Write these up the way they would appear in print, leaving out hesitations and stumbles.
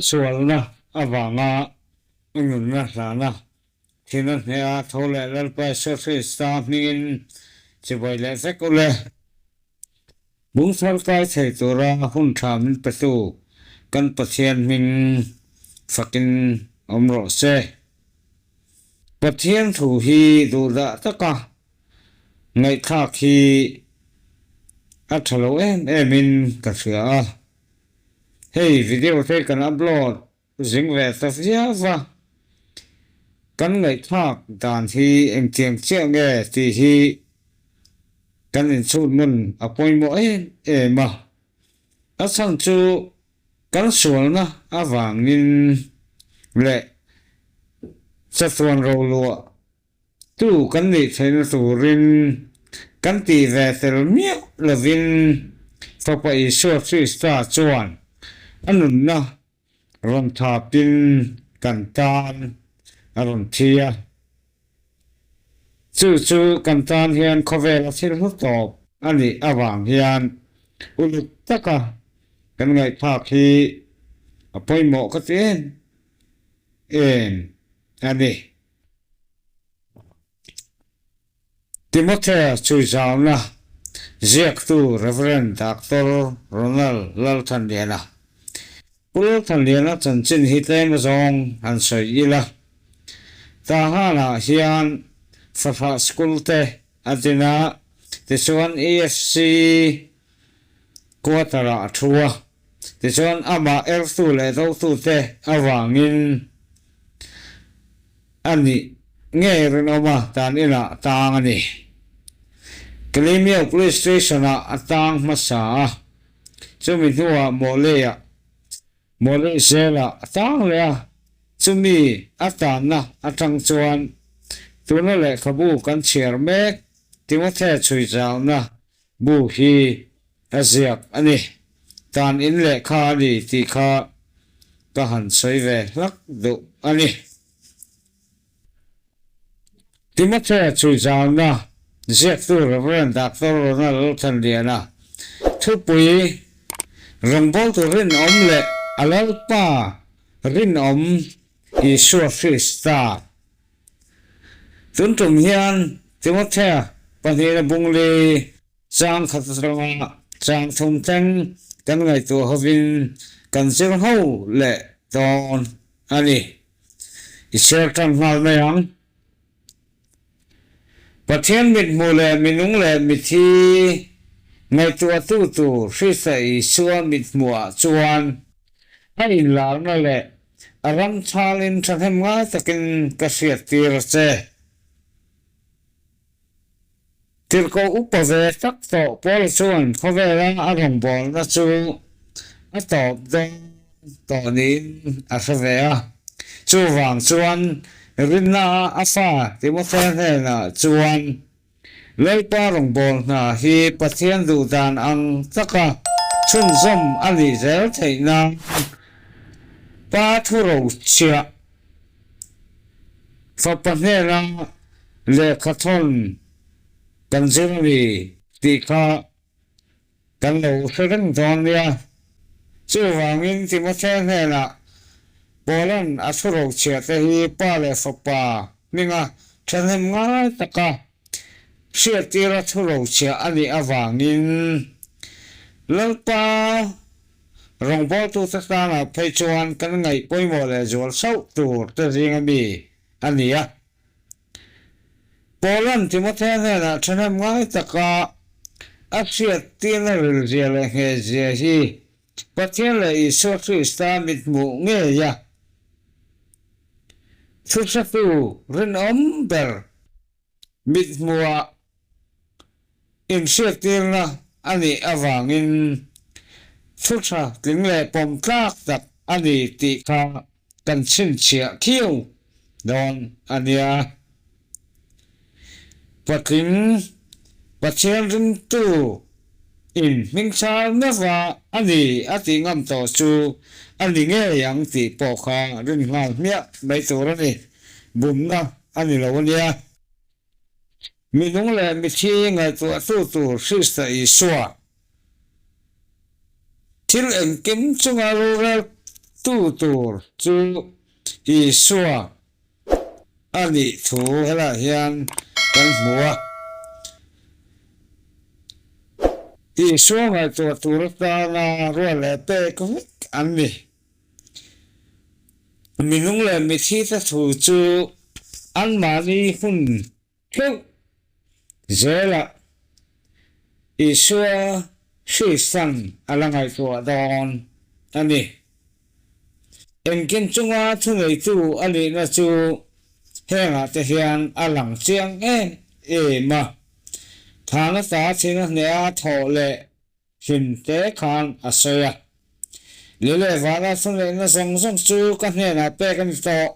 sualna avanga a nunna hlana thina hneha tho leh Lalpa Isua Krista hmingin chibai leh vek u le. Bung thar kai thei tura hun tha min petu kan Pathian hming fakin awm rawh se. Pathian thu hi duhdah taka ngaihthlak hi a tha lo em em in ka hria a. Hei video te kan upload zing ve ta viau va, kan ngaihthlak dan hi engtiang chiah nge tih hi kan inchhut hmun a pawimawh em em a. A chhan chu kan sualna avangin leh chatuan roluah Tu kan nih theihna turin kan tih ve tel miah lovin Fapa Isua Krista chuan a nunna rawn thapin kan tan a rawn thi a. Chu chu kan tan hian khawvela thil hlu tawp a nih avang hian uluk taka kan ngaihphak hi a pawimawh ka ti em em a ni. Timothea chhuizauna ziaktu Rev. Doctor Ronald Lalthanliana. Pu Lalthanliana chanchin hi tlem azawng han sawi ila. Tahanah hian fahrah school te a din a, tichuan EFC quarter-ah a thu a, tichuan amah ertu leh dotute avangin A nih ngei rinawma tan inah tang a ni. Kalemyo Police Station-ah a tang hmasa a, chumi hnuah Mawlei-ah Mawlei Jail-ah a tang leh a, chumi a tanna atang chuan tuna lehkhabu kan chhiar mek Timothea chhuichauhna bu hi a ziak a ni. Tan in lehkha a ni tih kha ka han sawi ve hlak duh a ni. Timothea chhuizauna ziaktu Rev. Doctor Ronald Lalthanliana thupui rawngbawltu rinawm leh a Lalpa rinawm Isua Krista tun tum hian Timothea pahnihna bungli Chang khat atanga chang thum thleng kan ngaihtuah hovin kan zir ho leh dawn a ni. I chhiar tan nghal mai ang. Pathian mithmuh leh minung leh mithi ngaihtuahtu tur Hrista Isua mithmuhah chuan a inlarna leh a ram chhalin thahnem ngai takin ka hriattir a che. Tirhkoh upa ve tak tawh Paul chuan khawvela a rawngbawlna chu a tawp dawn tawh niin a hre ve a. Chuvang chuan rinna a fa Timothea hnenah chuan, Lalpa rawngbâwl hna hi Pathian duh dan ang taka chhunzawm a nih zel theih nan Pa thurochhiah Fapa hnena lehkha thawn kan zir a ni tih kha kan lo hre reng dawn nia. Chuvangin Timothea hnenah Paula'n a thu rochhiah te hi Pa leh Fapa hminga thahnem ngai taka hriattira thu rochhiah a nih avangin Lalpa Rawngbawltute tanah phei chuan kan ngaih pawimawh leh zual sauh tur te zinga mi a ni a. Paula'n Timothea hnenah thahnem ngai taka a hriattirna rilzia leh nghehzia hi Pathian leh Isua Krista mithmuh ngei a thuhratu rinawm ber Mithmuhah inhriattirna a nih avangin thu tha tling leh pawm tlak tak a ni tih kha kan chhinchhiah khiau dawn a nia. Patling Pathian ringtu in hmingchhar neva a ni a tih ngam tawh chu a ni ngei ang tih pawh kha rin nghal hmiah mai tur a ni. Bumna a ni lo a nia. Minung leh mithi ngaihtuahtu tur Krista Isua thil engkim chunga rorel tu tur chu Isua a nih thu helaiah hian kan hmu a. Isua ngaihtuah tur atana rual leh pek vek an ni. Minung leh mithite thu chu anmahni hun Tleuh zelah Isua hrisan a la ngaihtuah dawn a ni. Engkim chunga thuneitu a nihna chu hengah te hian a lang chiang em em a. Thana ta thina hneha thawh leh Hlim te khan a sawi a. Lei leh vana thuneihna zawng zawng chu ka hnenah pek a ni tawh,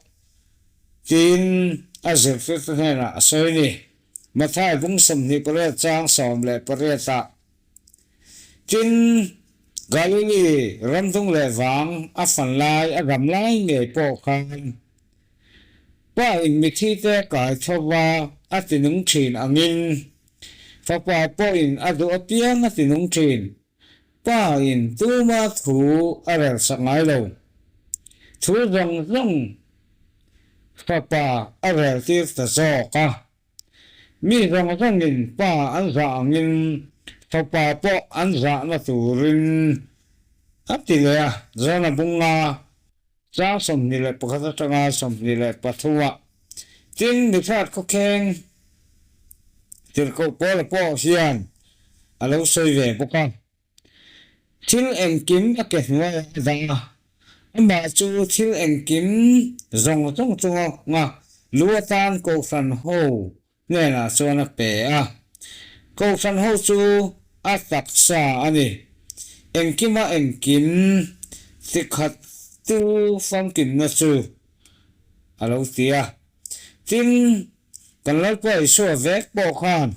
tiin a zirtirtu hnenah a sawi a ni. Mathai bung 28 chang 18 ah. Tin, Galili ramdung leh vang a fan lai a dam lai ngei pawh khan Pa in mithi te kai thova a ti nung thin angin Fapa pawhin a duh apiang a ti nung thin. Pa in tuma thu a relsak ngai lo. Thu zawng zawng Fapa a rel tir ta zawk a. Mi zawng zawngin Pa an zah angin Fapa pawh an zahna turin a ti leh a. Zona bunga Chang 21 atanga 23 ah tin mithlat khawkheng tirhkoh Paula pawh hian a lo sawi ve bawk a. Thil engkim a ke hnuaiah a dah a, amah chu thil engkim zawng zawng chunga lu atan Kohhran ho hnenah chuan a pe a. Kohhran ho chu a taksa a ni. Engkima engkim tikhattu famkimna chu a lo ti a. Tin, kan Lalpa Isua vek pawh khan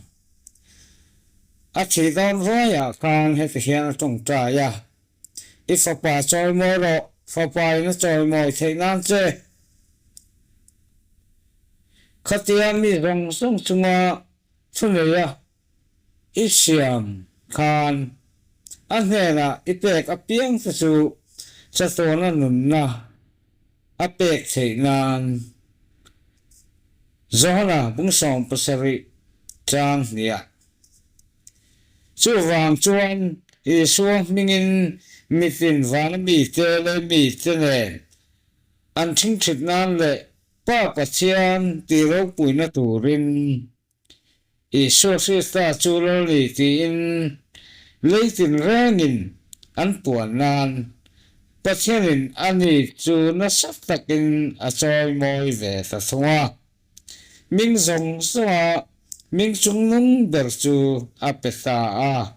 a thih dawn ruaiah khan heti hian a tawngtai a, I fapa chawimawi rawh, fapa in a chawimawi theih nan che. Khatia mi zawng zawng chunga thuneia i siam khan a hnenah i pek apiang te chu chatuana nunna a pek theih nan Johana bung 17 chang hniah. Chuvang chuan Isua hmingin mitin vana mite leh mite nen an ṭhingṭhit nan leh Pa Pathian tih ropuina turin Isua Krista chu Lal ni tiin lei tinrengin an puan nan Pathianin ani chu nasa takin a chawimawi ve ta thung a. Hming zawng zawnga hming chungnung ber chu a pe ta a.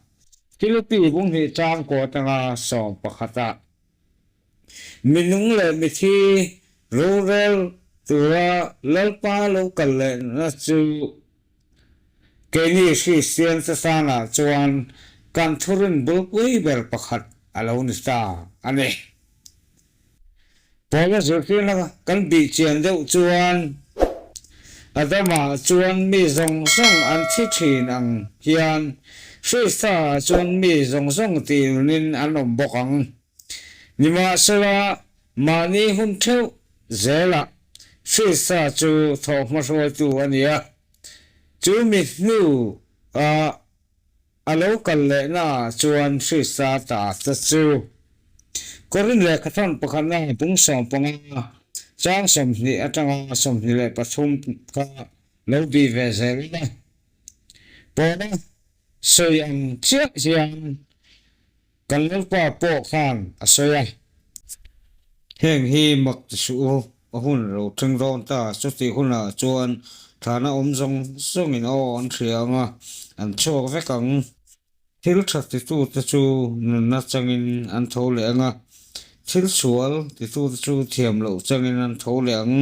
Philipi bunghnih tlangkaw atanga 11 ah Minung leh mithi rorel tura Lalpa lo kal lehna chu keini Kristian te tanah chuan kan thurin bulpui ber pakhat a lo ni ta a ni. Paula zirtirna kan bih chian deuh chuan Adama chuan mi zawng zawng an thi thin ang hian Krista-ah chuan mi zawng zawng tihnunin an awm bawk ang. Nimahsela, mahni hun theuh zelah Krista chu thawhhmahruaitu a ni a, chu mi hnuah A lo kal lehna chuan Krista ta te chu Korin lehkhathawn pakhatna bung 15 chang 20 atanga 23 kha lo bih ve zel ila. Paula sawi ang chiah hian kan Lalpa pawh khan a sawi a. Heng hi mak ti suh u, a hun a lo thleng dawn ta, chutih hunah chuan thlana awm zawng zawngin aw an hria ang a, an chhuak vek ang. Thil tha titute chu nunna changin an tho leh ang a, thil sual titute chu thiam loh changin an tho leh ang.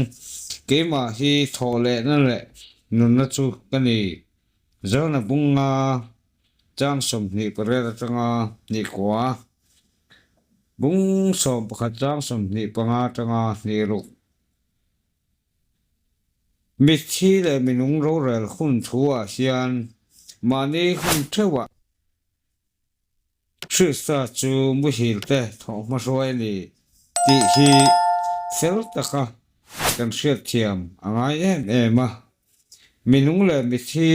Keimah hi thawh lehna leh nunna chu ka ni. Zona bunga chang 28 atanga 2 Bung 11 chang 25 atanga 26. Mitthi leh minung rorel hun thu-ah hian mahni hun theuhah Krista chu muhil te thawhhma hruai a ni. tih hi fel taka kan hriatthiam a ngai em em a. Minung leh mithi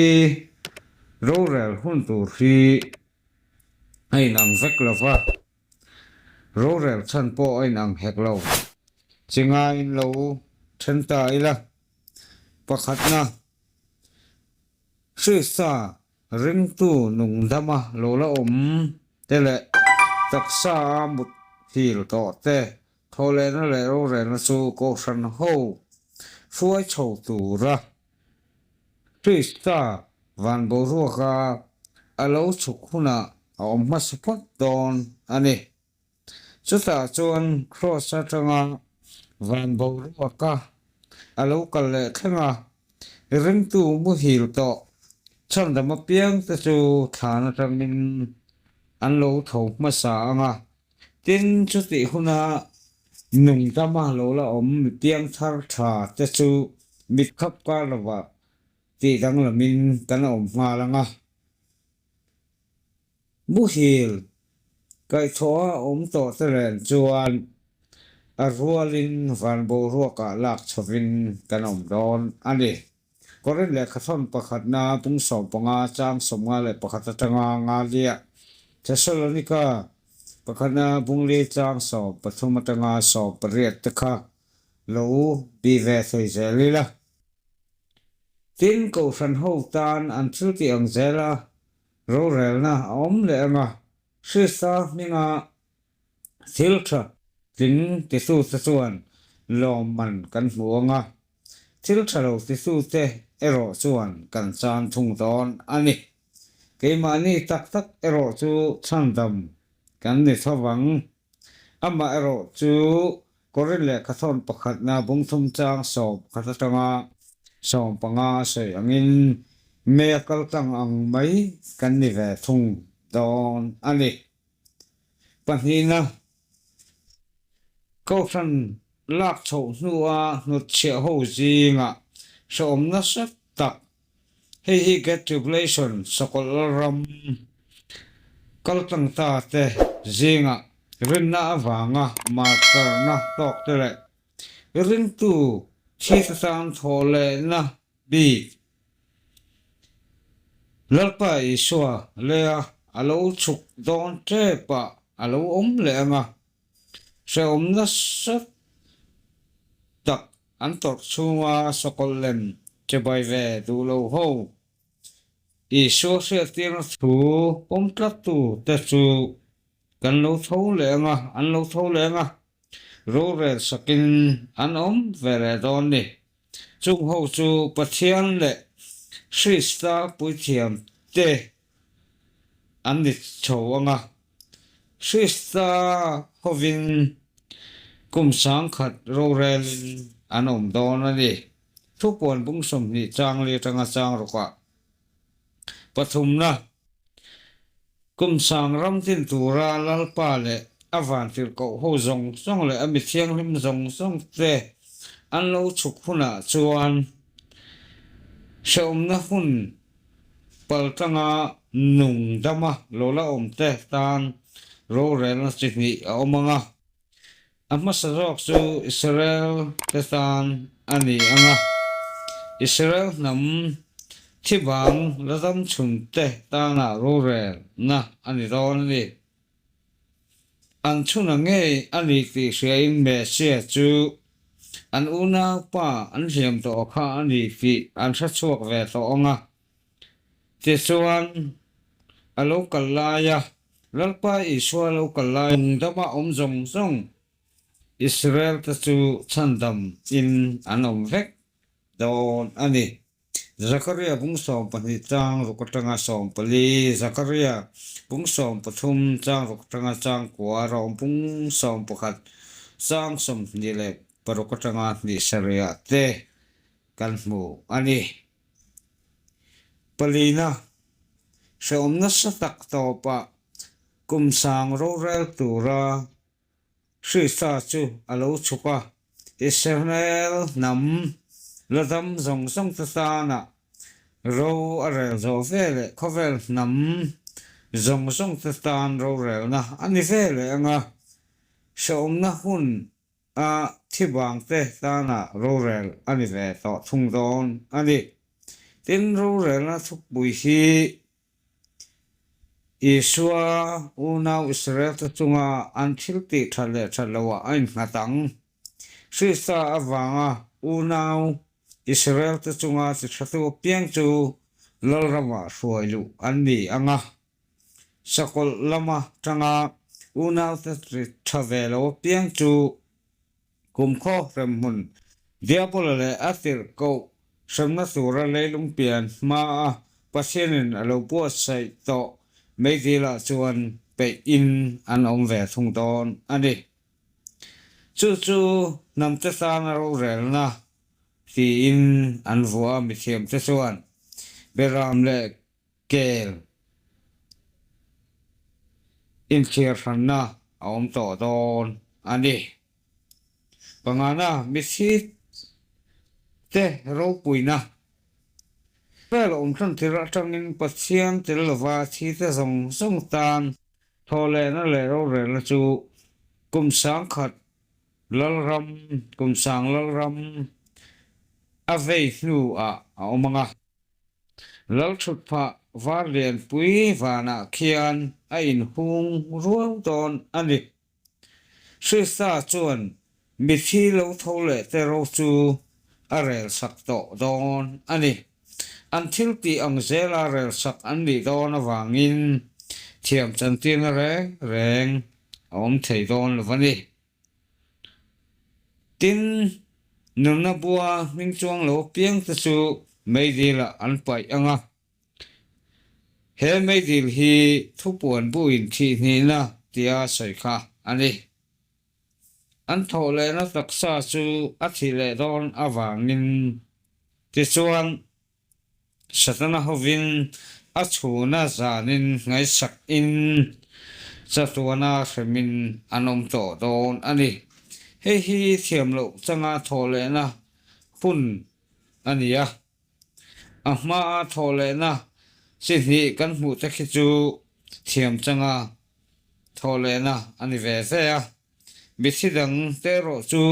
rorel hun tur hi a inang vek lo va, rorel chhan pawh a inang hek lo. Chi ngaiin lo then ta ila, pakhatna Krista ringtu nungdama lo la awm te leh taksa a mut hil tawh te Thawhlehna leh rorelna chu Kohhran ho hruai chho tura Krista van boruaka a lo chhuk hunah a awm hmasa phawt dawn a ni. Chutah chuan Kraws atanga van boruaka a lo kal leh thleng a, ringtu muhil tawh chhandam apiangte chu thlan atangin an lo tho hmasa ang a. Tin, chutih huna nungdama lo la awm mi piangthar tha te chu mit khap kar lovah tih danglamin kan awm nghal ang a. Muhil kaihthawha awm tawh te nen chuan a rualin van boruakah lak chhovin kan awm dawn a ni. Korin lehkhathawn pakhatna pung 15 chang 51 atanga nga liah Thessalonika pakhatna bungli chang 13 atanga 18 te kha lo bi ve thei zel ila. Tin, Kohhran ho tan an thil tih ang zela rorelna a awm leh anga Krista hminga Thil tha tling titute chuan lawmman kan hmu ang a, thil tha lo titute erawh chuan kan chan thung dawn a ni. Keimahni tak tak erawh chu chhandam kan ni tho vang. Amah erawh chu Korin lehkhathawn pakhatna bungthum chang 11 atanga 15 a sawi angin mei a kal tlang ang mai kan ni ve thung dawn a ni. Pahnihna, Kohhran lak chhoh hnua hnutchhiah ho zingah hrehawm nasa tak, hei hi Great Tribulation sakawlh lalram kaltlang ta te zingah rinna avanga martarna tawk te leh ringtu thi te tan thawhlehna Bik. Lalpa Isua leia a lo chhuk dawn tep ah a lo awm leh ang a, hrehawm nasa tak an tawrh chhunga sakawlh lem chibai ve duh lo ho Isua hriattirna thu pawm tlattu te chu kan lo tho leh ang a, an lo tho leh ang a. Rorel sakin an awm ve leh dawn ni. Chung ho chu Pathian leh Krista puithiam te an ni chho ang a, Krista hovin kum 1000 rorelin an awm dawn a ni. Thupuan bung 20 chang li atanga chang rawkah pathumna Kum sang ram tin tura Lalpa leh a vantirhkoh ho zawng zawng leh a mi thianghlim zawng zawng te an lo chhuk hunah chuan hrehawmna hun paltlanga nung dama lo la awm te tan rorelna chi hnih a awm ang a. A hmasa zawk chu Israel te tan a ni ang a, Israel hnam thi bang la dam chhun te tana rorelna a ni dawn a ni. An chhuna ngei a ni tih hriain Messiah chu an unaupa an hliam tawh kha a ni tih an hre chhuak ve tawh ang a. Tichuan, a lo kal laia Lalpa Isua lo kal lai dama awm zawng zawng Israel te chu chhandam in an awm vek dawn a ni. Zakaria bung 12 chang ruk atanga 14, Zakaria bung 13 chang ruk atanga chang kua, Rom bung 11 chang 26 atanga hnih sarihah te kan hmu a ni. Palina, hrehawm nasa tak tawpah kum sang rorel tura Krista chu a lo chhuk a, Israel hnam la dam zawng zawng te tanah ro a rel zawh ve leh khawvel hnam zawng zawng te tan rorelna a ni ve leh ang a, hrehawmna hun. a thi vangte tana rorel a ni ve tawh thung dawn a ni. Tin, rorelna thupui hi Isua unau Israelte chunga an thil tih that leh that loah a innghat ang. Krista avanga unau Israelte chunga chi thatu apiang chu Lalramah hruai luh an ni ang a. Sakawlh lama tanga unaute tha ve lo apiang chu Kumkhaw hremhmun Diabola leh a tirhkoh hremna tura leilung pian hmaa Pathianin a lo buatsaih tawh meidilah chuan peihin an awm ve thung dawn a ni. Chu chu hnamte tana rorelna tiin an vuah a, mithiamte chuan Beram leh Kel inthlir hranna a awm tawh dawn a ni. Pangana mithi te ropuina vel awm hran thil atangin Pathian tel lova thi te zawng zawng tan thawhlehna leh rorelna chu kum 10,000 Lalram, kum sang Lalram a vei hnuah a awm ang a. Lalthutphah var lianpui vanah khian a inhung ruau dawn a ni. Krista chuan mithi lo tho leh te ro chu a relsak tawh dawn a ni. An thil tih ang zela relsak an nih dawn avangin thiam chantirna reng reng a awm thei dawn lo a ni. Tin, nunna bua hming chuang lo piang te chu meidilah an paih ang a. He meidil hi thupuan buin thih hnihna tia sawi kha a ni. An thawh lehna taksa chu a thih leh dawn avangin tichuan Satana hovin a chhuna zanin ngaihsakin chatuana hremin an awm tawh dawn a ni. Hei hi thiam loh changa thawh lehna hun a ni a. A hmaa thawh lehna chi hnih kan hmuh te khi chu thiam changa thawh lehna a ni ve ve a. Mithi dang te erawh chu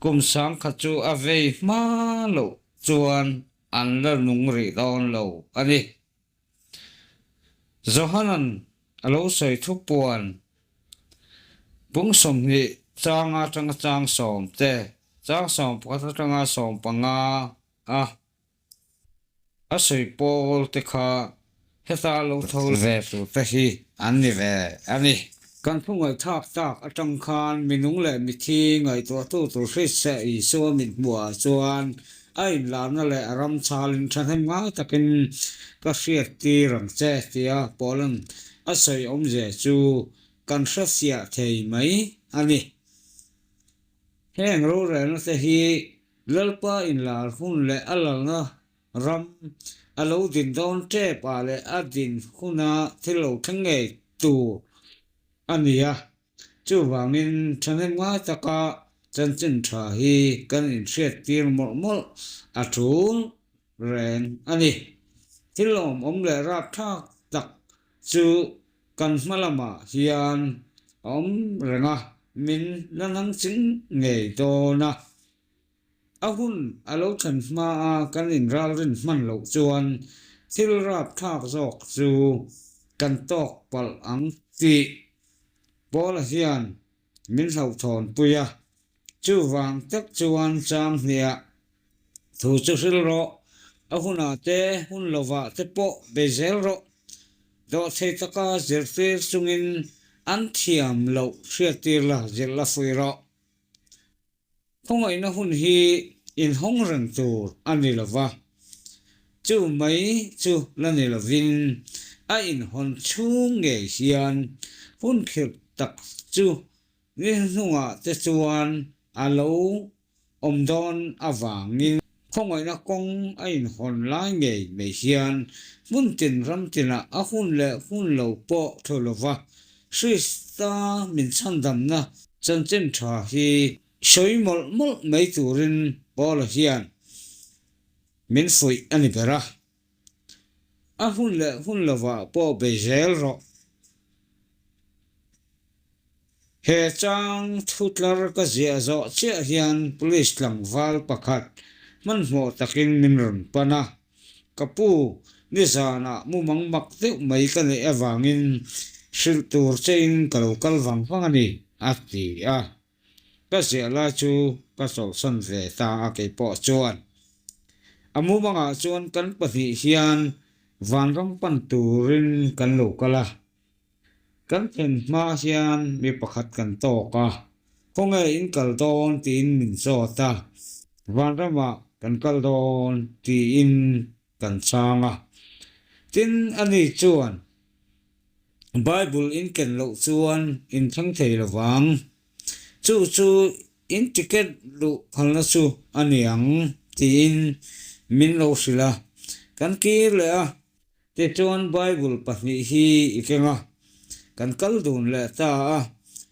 kum 10,000 chu a vei hma loh chuan an la nung rih dawn lo a ni. Johanan a lo sawi thu puan bung 20 chang atanga chang sawm te, chang 11 atanga 15 a. A sawi pawl te kha heta lo tho ve tur te hi an ni ve a ni. Kan thu ngaihthlak tak atang khan minung leh mithi ngaihtuahtu tur hriseh Isua mit hmuhah chuan a inlarna leh a ram chhalin thahnem ngai takin ka hriattir ang che tia Paula'n a sawi awmzia chu kan hrefiah thei mai a ni. Heng rorelna te hi Lalpa inlar hun leh a lalna ram a lo din dawn tep ah leh a din huna thil lo thleng ngei tur a ni a, chuvangin thahnem ngai taka chanchin tha hi kan inhriattir mawlh mawlh a tul reng a ni. Thil lawmawm leh rapthlak tak chu kan hma lamah hian a awm reng a, min la nang ching ngei dawn a. A hun a lo thlen hmaa kan inralrin hman loh chuan thil rapthlak zawk chu kan tawk palh ang tih Paula hian min hlauhthawnpui a. Chuvang tak chuan chang hniah thu chu hril rawh, a hunah te hun lovah te pawh bei zel rawh. Dawhthei taka zirtir chungin an thiam loh hriattir la zirh la fuih rawh. Khawngaihna hun hi inhawng reng tur a ni lo va, chu mai chu la ni lovin a inhawn chhung ngei hian hun khirh tak chu Ni hnungah te chuan a lo awm dawn avangin khawngaihna kawng a inhawn lai ngei mai hian hmun tin ram tinah a hun leh hun lo pawh thu lova Krista min chhandamna chanchin tha hi sawi mawlh mawlh mai turin Paula hian min fuih a ni ber a. A hun leh hun lovah pawh bei zel rawh. He chang thutlar ka ziah zawh chiah hian police tlangval pakhat hmanhmawh takin min rawn pan a, Ka pu, nizanah mumang mak deuh mai ka neih avangin hrilh tur chein ka lo kal vang vang a ni, a ti a. Ka ziah lai chu ka chawlhsan ve ta a keipawh chuan. A mumangah chuan kan pahnih hian vanram pan turin kan lo kal a. Kan thlen hma hian mi pakhat kan tawk a, khawnge in kal dawn tiin min zawt a, vanramah kan kal dawn tiin kan chhang a. Tin, ani chuan Bible in ken loh chuan in thleng thei lo vang, chu chu in ticket luh phalna chu a ni ang tiin min lo hrilh a, kan kir leh a. Tichuan Bible pahnih hi i keng a, kan kal dun leh ta a,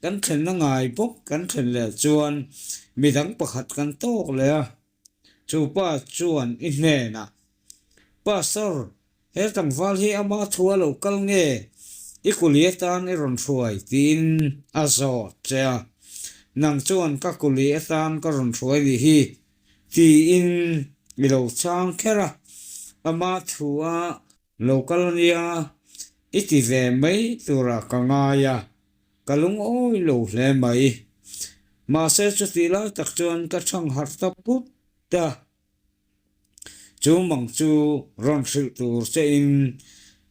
kan thlenna ngai bawk kan thlen leh chuan midang pakhat kan tawk leh a, chu pa chuan i hnenah, Pastor, he tlangval hi ama thu a lo kal nge i kuli atan i rawn hruai? tiin a zawt che a, nang chuan ka kuli atan ka rawn hruai nih hi Tiin i lo chhang kher a, ama thu a lo kal ania i ti ve mai turah ka ngai a, ka lungawi lo hle mai. Mahse chutih lai tak chuan ka chhang harh ta put a, chu mang chu rawn hrilh tur che in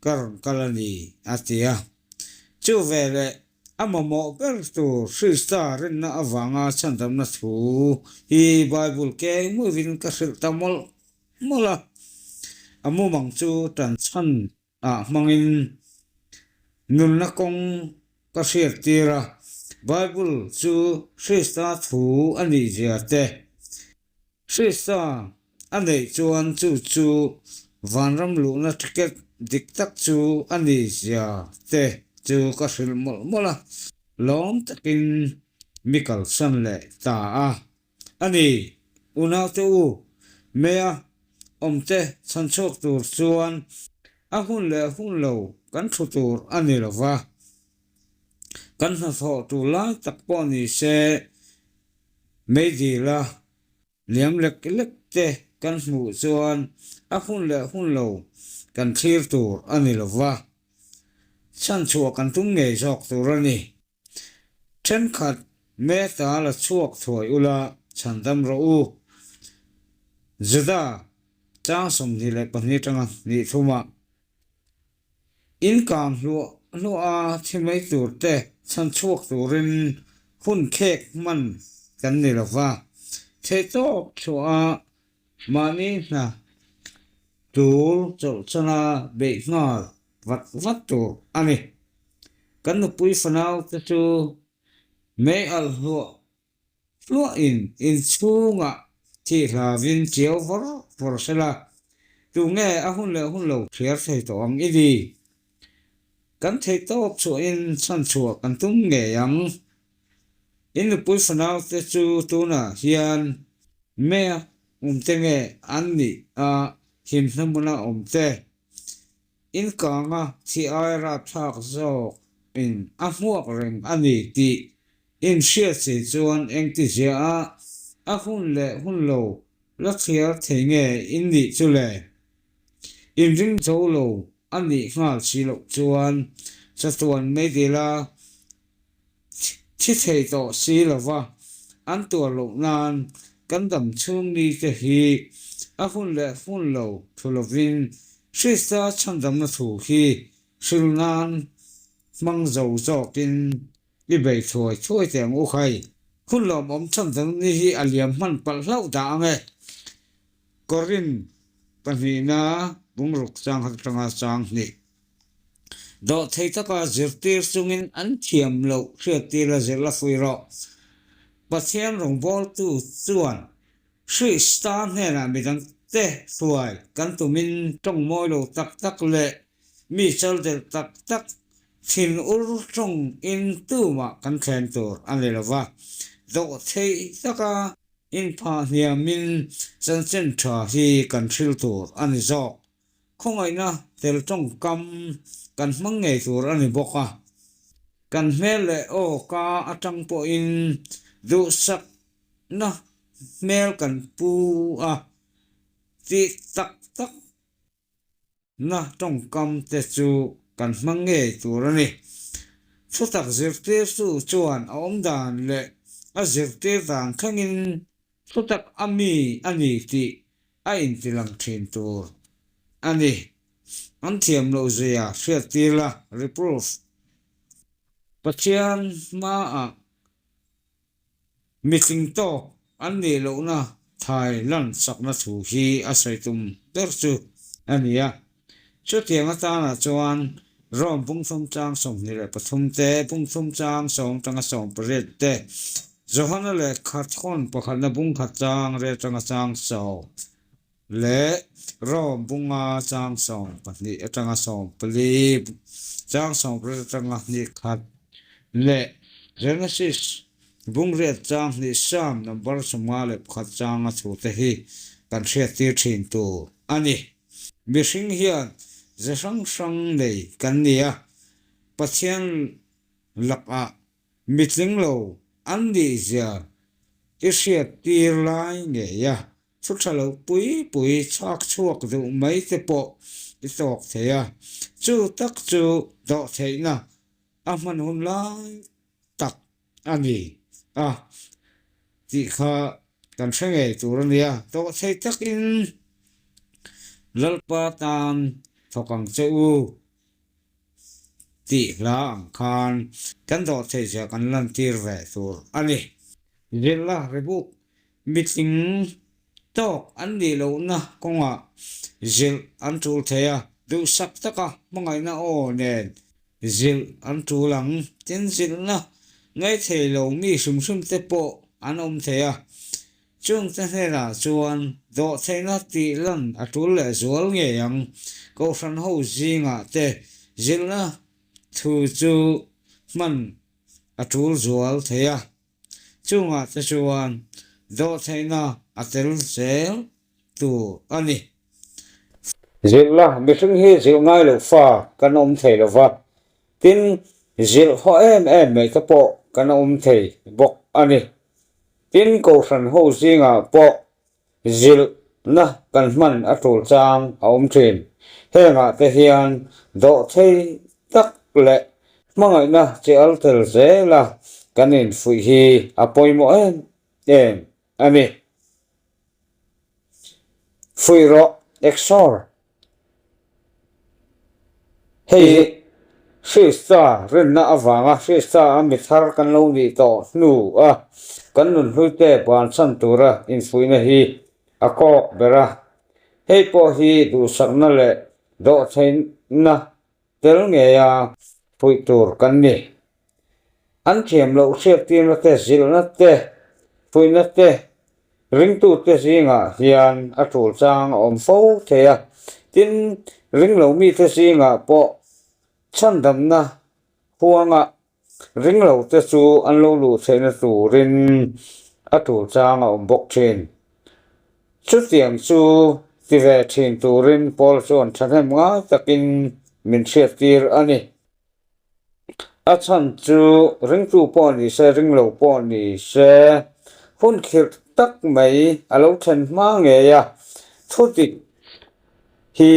ka rawn kal a ni a ti a. Chu veleh A mamawh ber tur Krista rinna avanga chhandamna thu hi Bible keng muivin ka hrilh ta mawlh mawlh a. A mumang chu tan chhan ah hmangin nunna kawng ka hriat tir a, Bible chu Krista thu a nih zia te, Krista a neih chuan chu chu vanram luhna ticket dik tak chu a ni zia te chu ka hrilh mawlh mawlh a, lawm takin mi kalsan leh ta a. A ni, unaute u, Mea awmte chhanchhuak tur chuan a hun leh hun lo kan thu tur a ni lo va, kan hnathawh tur lai tak pawh ni se, Meidila liam lek lek te kan hmuh chuan a hun leh hun lo kan thlir tur a ni lo va, chhanchhuah kan tum ngei zawk tur a ni. Thenkhat meta la chhuak thuai ula chhandam rawh u. Juda chang 22 atanga hnih thumah. In kang hluah hluah a thi mai tur te chhan chhuak turin hun khek hman kan ni lo va, theihtawp chhuah a mahni hna tur chawlhchana beih nghal vat vat tur a ni. Kan nupui fanau te chu mei alh hluah Hluahin inchhungah thih hlavin chiau vawr vawr sela, tunge a hun leh hun lo thliar thei tawh ang i ni? Kan theih tawp chhuahin chhanchhuah kan tum ngei ang. In nupui fanaute chu tunah hian mea awmte nge an nih a himna hmuna awmte? Inkanga thi ai rapthlak zawk in a hmuak reng a ni tih inhriat si chuan engtizia a a hun leh hun lo la thliar thei nge in nih chu le? Inring zo lo a nih nghal si loh chuan chatuan meidila Thi thei tawh si lova an tuar loh nan kan dam chhung ni te hi a hun leh hun lo thu lovin Krista chhandamna thu hi hril nan hmang zo zawkin i bei thuai thuai teh ang u khai. Hun lawmawm chhandamna ni hi a liam hman palh hlauh dah ang e. Korin pahnihna bungruk chang khat atanga chang hnih. Dawhthei taka zirtir chungin an thiam loh hriattir a zirh la fui rawh. Pathian rawngbawltu chuan Krista hnenah midangte hruai kan tumin tawng mawi lo tak tak leh mi chaldelh tak tak thin ur tawngin tumah kan thlem tur a ni lo va. Dawhthei taka inphah hniamin chanchin tha hi kan hril tur a ni zawk. Khawngaihna tel tawngkam kan hmang ngei tur a ni bawk a. Kan hmel leh aw ka atang pawhin duhsakna hmel kan pu a tih tak tak na tawngkam te chu kan hmang ngei tur a ni. Thutak zirtirtu chuan a awmdan leh a zirtir dan thlengin thutak a mi a ni tih a intilang thin tur a ni. An thiam loh zia hriattir la, reproof. Pathian hmaah Mitling tawk an nih lohna thai lan chakna thu hi a sawi tum ber chu a ni a. Chutiang atanah chuan Rome bungthum chang 23 te, bungthum chang sawm tanga 18 te, Johana lehkha thawn pakhatna bungkhat chang rel tanga chang sawm leh Rome bunga chang 12 atanga 14, chang 18 atanga hnih khat leh Genesis bung riat chang hnih Psalm number 51 changa thute hi kan hriattir thin tur a ni. Mihring hian ze hrang hrang nei kan ni a, Pathian lakah mitling lo an nih zia i hriattir lai ngei a. Thu tha lo pui pui chhak chhuak duh mai te pawh i tawk thei a, chu tak chu dawhtheihna a hman hun lai tak a ni a tih kha kan hre ngei tur a nia. Dawhthei takin Lalpa tan thawk ang che u tih hla ang khan kan dawhtheih zia kan lantir ve tur a ni. Zirla Rebuk Mitling tawk an nih lohna kawngah zilh an tul thei a, duhsak taka hmangaihna aw nen zilh an tul ang. Tin, zilhna ngaithei lo mi hrim hrim te pawh an awm thei a, chungte hnenah chuan dawhtheihna tih lan a tul lehzual ngei ang. Kohhran ho zingah te zilhna thu chu hman a tul zual thei a. Chungah te chuan dawhtheihna a tel zel tur a ni. Zilh la, mihring hi zilh ngai lo fa kan awm thei lo va, tin zilh haw em em mai te pawh kan awm thei bawk a ni. Tin, Kohhran ho zingah pawh Zilhna kan hman a tul chang a awm thin. Hengah te hian dawhthei tak leh hmangaihna chi al tel zela kan infuih hi a pawimawh em em a ni. Fuih rawh, Exor. Hei hi Krista rinna avanga Krista a mi thar kan lo nih tawh hnu a kan nunhluite bansan tura infuihna hi a kawk ber a. Hei pawh hi duhsakna leh dawhtheihna tel ngeia fuih tur kan ni. An thiam loh hriattirna te, zilhna te, fuihna te, ringtute zingah hian a tul chang a awm fo thei a. Tin, ring lo mite zingah pawh chhandamna huanga ring lote chu an lo luh theihna turin a tul chang a awm bawk thin. Chutiang chu ti ve thin turin Paul chuan thahnem ngai takin min hriattir a ni. A chhan chu ringtu pawh ni se, ring lo pawh ni se, hun khirh tak mai a lo then hma ngei a, thu dik hi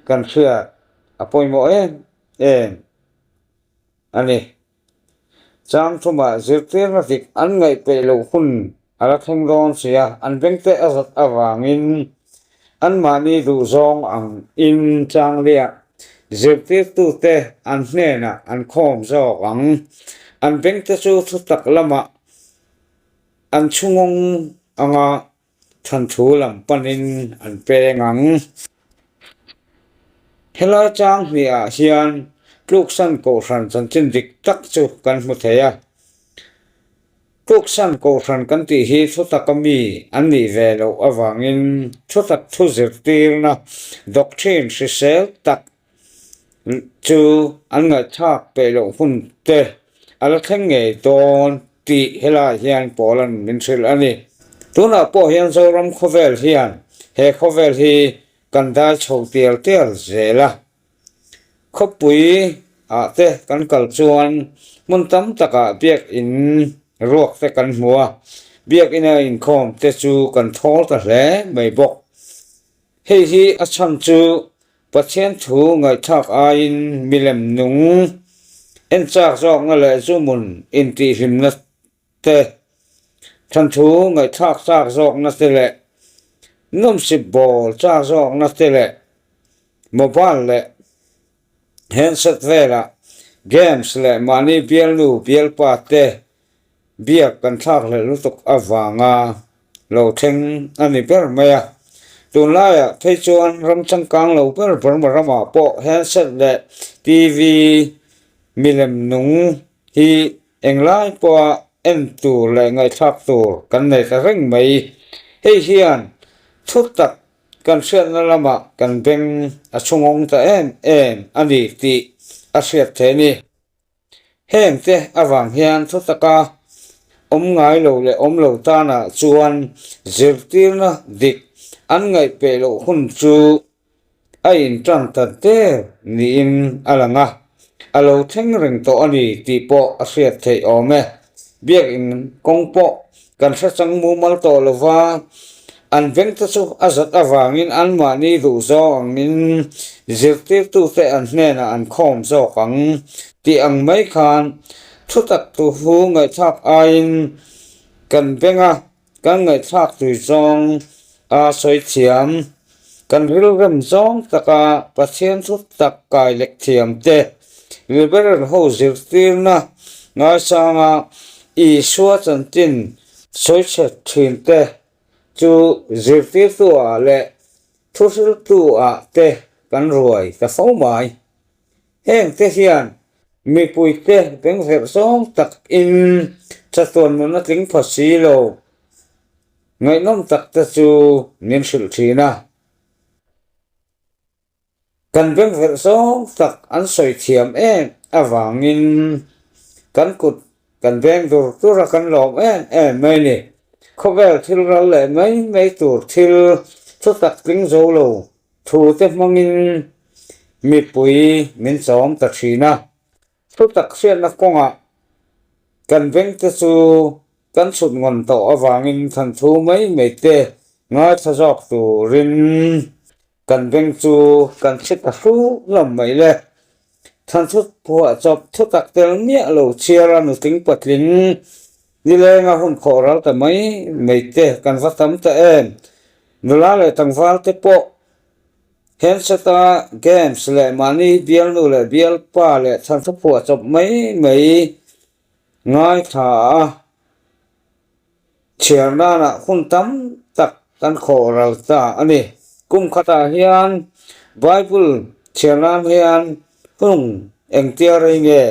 kan hriat a pawimawh em em a ni. Chang thumah zirtirna dik an ngaih peih loh hun a la thleng dawn si a, an bengte a zat avangin anmahni duhzawng ang in changliah zirtirtute an hnenah an khawm zawk ang. An bengte chu thutak lamah an chhungawng anga Thanthu lam panin an peng ang. Helai chang hniah hian tluksan kohhran chanchin dik tak chu kan hmu thei a. Tluksan kohhran kan tih hi thutaka mi an nih ve loh avangin thutak thu zirtirna doctrine hrisel tak chu an ngaihthlak peih loh hun te a la thleng ngei dawn tih helai hian Paula'n min hrilh a ni. Tunah pawh hian Zoram khawvel hian he khawvel hi kan dai chho tial tial zel a, khawpui. ah te kan kal chuan hmun tam takah biakin ruak te kan hmu a, biakina inkhawm te chu kan thawl ta hle mai bawk. Hei hi a chhan chu Pathian thu ngaihthlak aiin milem nung en chak zawkna leh zumun intihhlimna te, thanthu ngaihthlak chak zawkna te leh nawmsip bawl chak zawkna te leh mobile leh handset velah games leh mahni bialnu bialpa te biak kan thlak hlelh lutuk avanga lo thleng a ni ber mai a. Tunlaiah phei chuan ram changkang lo ber Burma ramah pawh handset leh TV milem nung hi Englai pawha en tur leh ngaihthlak tur kan nei ta reng mai. Hei hian thu tak kan hriatna lamah kan beng a chhungawng ta em em a ni tih a hriat theih a ni. Heng te avang hian thu taka awm ngai lo leh awm lo tanah chuan zirtirna dik an ngaihpeh loh hun chu A inṭan ta der niin a lang a, a lo thleng reng tawh a ni tih pawh a hriat theih awm e. Biakin kawng pawh kan hre chang mumal tawh lo va, an vengte chu a zat avangin anmahni duh zawng angin zirtirtute an hnenah an khawm zawk ang tih ang mai khan thutak tuhu ngaihthlak aiin kan beng a. Kan ngaihthlak tui zawng a sawi thiam, kan rilrem zawng taka Pathian thu tak kai lek thiam te, Liberal ho zirtirna ngaisanga Isua chanchin sawi chhe thin te chu zirtirtu ah leh thuhriltu ah te kan ruai ta fo mai. Heng te hian mipuite bengverh zawng tak in chatuan nun a tling pha si lo ngaihnawm tak te chu min hrilh thin a. Kan bengverh zawng tak an sawi thiam em avangin kan kut kan beng dur dur a kan lawm em em mai ni. Khawvel thil ral leh mai mai tur thil thutak tling zo lo Thute hmangin mipui min chawm ta thin a, thutak hriatna kawngah kan vengte chu kan chhut ngawn tawh avangin thanthu mai mai te ngaithla zawk turin kan veng chu kan hre ta hru hlawm mai le. Thanthu phuahchawp thutak tel miah lo chhiar a nutling patling Nilenga hun khawh ral ta mai mai te kan va tam ta em? Nula leh tlangval te pawh handset-a games leh mahni bialnu leh bialpa leh thanthu phuah chawp mai mai ngaithla a, chhiar nanah hun tam tak kan khawh ral ta a ni. Kum khatah hian Bible chhiar nan hian hun engtia rei nge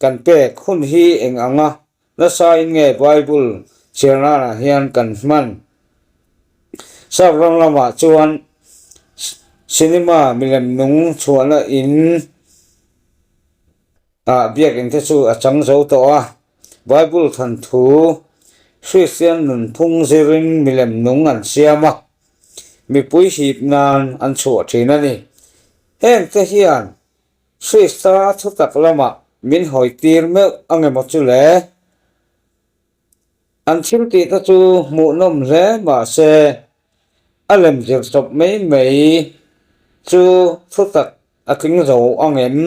kan pek hun hi eng anga Nasa in nge Bible chhiar nanah hian kan hman? Sap ram lamah chuan cinema milem nung chhuahna in ah biakinn te chu a chang zo tawh a. Bible than thu Kristian nunphung zirin milem nung an siam a, mipui hip nan an chhuah thin a ni. Heng te hian Krista thutak lamah min hawitir meuh ang emaw chu le? An thil tih te chu hmuhnawm hle mahse a lem zir chawp mai mai chu thutak a tling zo ang em?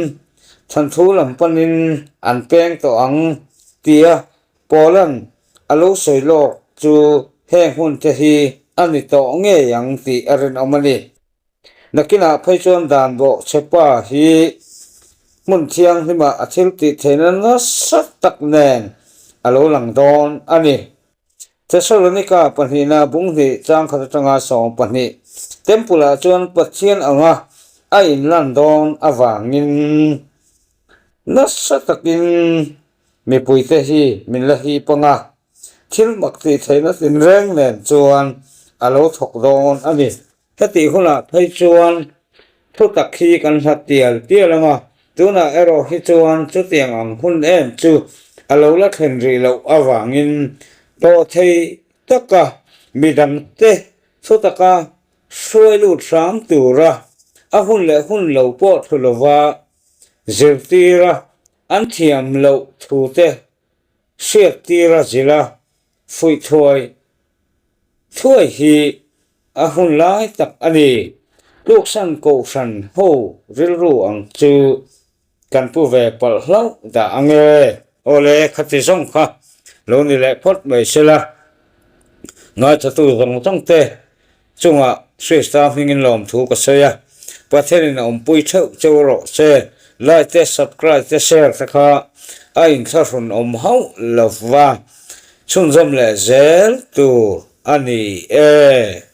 Thanthu lam panin an peng tawh ang tia Paula'n a lo sawi lawk chu heng hun te hi a ni tawh ngei ang tih a rinawm a ni. Nakinah phei chuan dan bawh chepa hi hmun thianghlimah a thil tih theihna nasa tak nen a lo lang dawn a ni. Thesalonika pahnihna bunghnih changkhat atanga 12 Temple-ah chuan Pathian anga a inlan dawn avangin nasa takin mipuite hi min la hip anga thil mak tih theihna tinreng nen chuan a lo thawk dawn a ni. Hetih hunah phei chuan thutak hi kan hlat tial tial ang a, tunah erawh hi chuan chutiang ang hun em chu a lo la thlen rih loh avangin tawh thei taka midangte thutaka hruai lut hram tura a hun leh hun lo pawh thu lova. Zirtira an thiam loh thute hriattira zila fuih thuai thuai hi a hun lai tak a ni. Tluksan Kohhran ho rilru ang chu kan pu ve palh hlauh dah ang e. Awle, khati zawng kha lo ni leh phawt mai sela, ngaithatu zawng zawng te chungah Krista hmingin lawmthu ka sawi a, Pathianin a awmpui theuh cheu rawh se, like te, subscribe te, share te kha a inthlahrun awm hauh lova chhunzawm leh zel tur a ni e.